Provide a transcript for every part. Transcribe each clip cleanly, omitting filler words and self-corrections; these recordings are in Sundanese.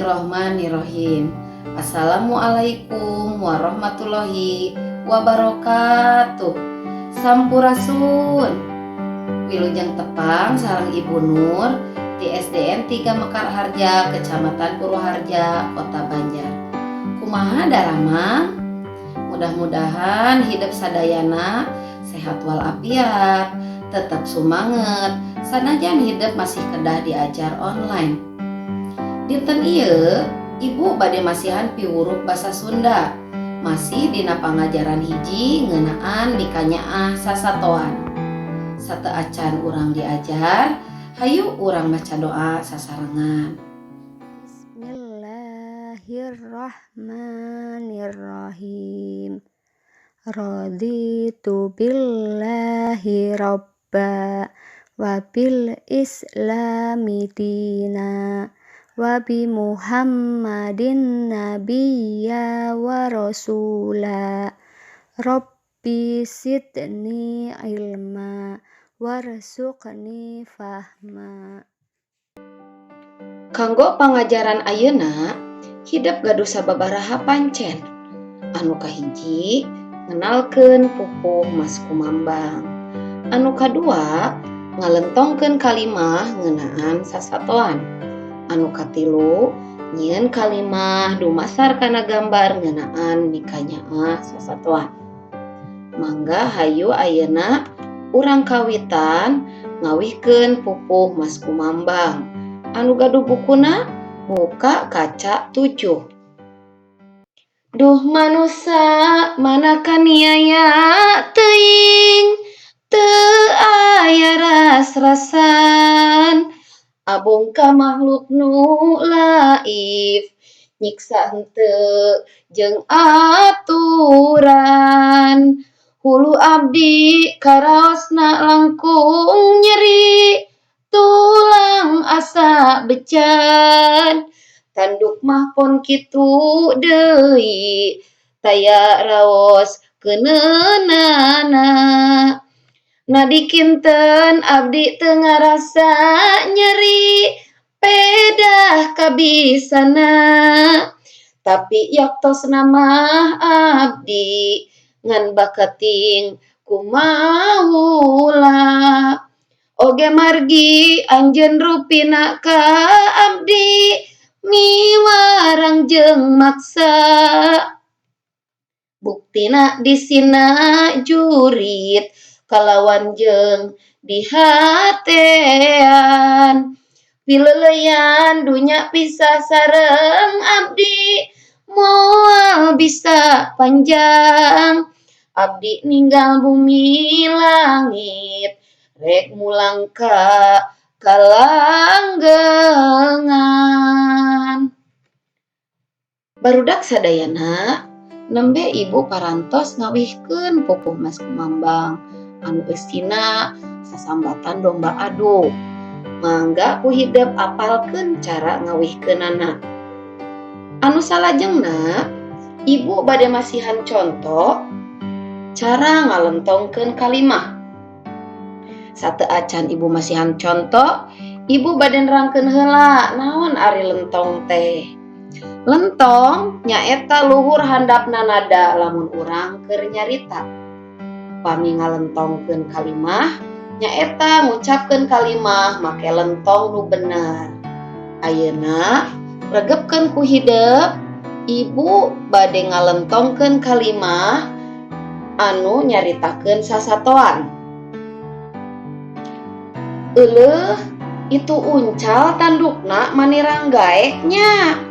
Bismillahirrohmanirrohim. Assalamualaikum warahmatullahi wabarakatuh. Sampurasun. Wilujeng tepang sareng Ibu Nur di SDN 3 Mekarharja, Kecamatan Purwaharja, Kota Banjar. Kumaha daramang? Mudah-mudahan hidep sadayana sehat walafiat, tetap sumanget, sanajan hidep masih kedah diajar online. Dinten ieu Ibu bade masihan piwuruk basa Sunda, masih dina pangajaran 1 ngeunaan mikanyaah sasatoan. Sateuacan urang diajar, hayu urang maca doa sasarengan. Bismillahirrahmanirrahim. Raditu billahi robba wa bil islami dina wa bi Muhammadin nabiyya wa rasula. Rabbi zidni ilma warzuqni fahma. Kanggo pangajaran ayeuna, hidep gaduh sababaraha pancen. Anu kahiji, ngenalkeun pupuh Maskumambang. Anu kadua, ngalentongkeun kalimah ngeunaan sasatoan. Anu katilu, nyieun kalimah dumasar kana gambar ngeunaan mikanyaah sasatoan. Mangga hayu ayeuna urang kawitan ngawihkeun pupuh Maskumambang. Anu gaduh bukuna buka kaca 7. Duh manusa mana kaniaya teuing, teu aya ras-rasan, abong ka makhluk nu laif, nyiksa henteu jeung aturan. Hulu abdi karaosna langkung nyeri, tulang asa bejan, tanduk mah pon kitu deui, taya raos keuneunana. Nadikinten abdi teu ngarasa nyeri, pedah kabisana, tapi yaktosna mah abdi ngan baketing ku maula. Oge margi anjeun rupina ka abdi miwarang jeung maksa, buktina disina jurit kalawan jeung dihatean. Pileuleuyan dunya pisah sareng abdi moal bisa panjang, abdi ninggal bumi langit rek mulang ka kalanggengan. Barudak sadayana, nembe Ibu parantos ngawihkeun pupuh Maskumambang anu eusina sasambatan domba adu. Mangga ku hidep apalkeun cara ngawihkeunana. Anu salajengna, Ibu bade masihan conto cara ngalentongkeun kalimah. Sateuacan Ibu masihan conto, Ibu bade nerangkeun heula naon ari lentong teh. Lentong nyaeta luhur handapna nada lamun urang keur nyarita. Pami ngalentongkeun kalimah nyaeta ngucapkeun kalimah make lentong nu bener. Ayeuna regepkeun ku hidep, Ibu bade ngalentongkeun kalimah anu nyaritakeun sasatoan. Euleuh, itu uncal tandukna mani ranggaek nya.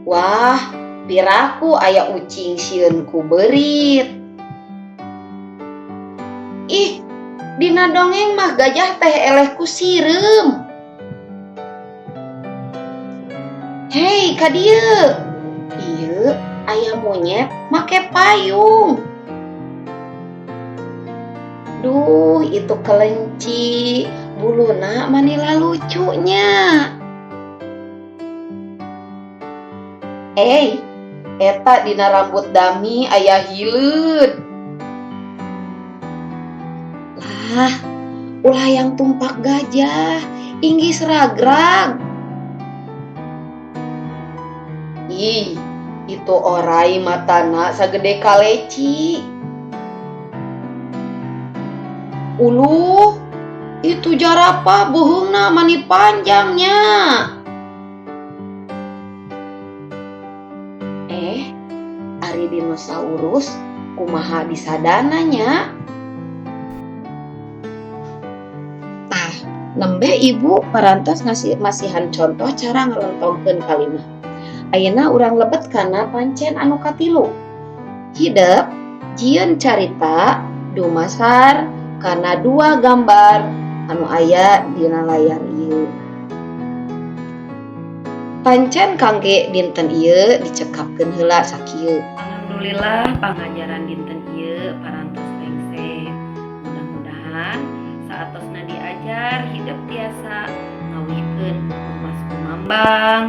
Wah, piraku aya ucing sieun ku beurit. Ih, dina dongeng mah gajah teh eleh ku sireum. Hei, ka dieu. Ieu aya monyet make payung. Duh, itu kelenci, buluna mani lalucunya. Eta dina rambut Dami aya hileud. Lah, ulah yang tumpak gajah, inggis ragrag. Ih, itu orai matana sagede kaleci. Uluh, itu jarapah beuheungna mani panjangnya. Ari dinosaurus kumaha disadana nya? Tah, nembe ibu parantos ngasih masihan contoh cara ngalentongkeun kalimah. Ayeuna urang lebet kana pancen anu katilu. Hidep jieun carita dumasar kana dua gambar anu aya dina layar ieu. Pancen kangge dinten ieu dicekapkeun heula sakieu. Alhamdulillah pangajaran dinten ieu parantos rengse. Mudah-mudahan saatosna diajar hidep tiasa ngawihkeun kumas kumambang,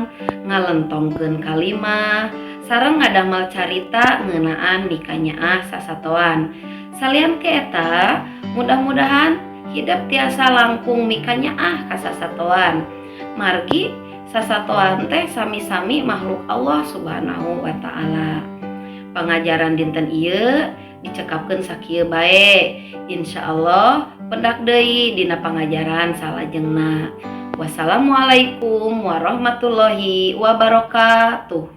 ngalentongkeun kalimah, sareng ngadamel carita ngeunaan mikanyaah sasatoan. Salian ti eta, mudah-mudahan hidep tiasa langkung mikanyaah ka sasatoan. Margi sasatoan teh sami-sami makhluk Allah Subhanahu wa taala. Pangajaran dinten ieu dicekapkeun sakieu bae. Insyaallah pendak deui dina pangajaran salajengna. Wassalamualaikum warahmatullahi wabarakatuh.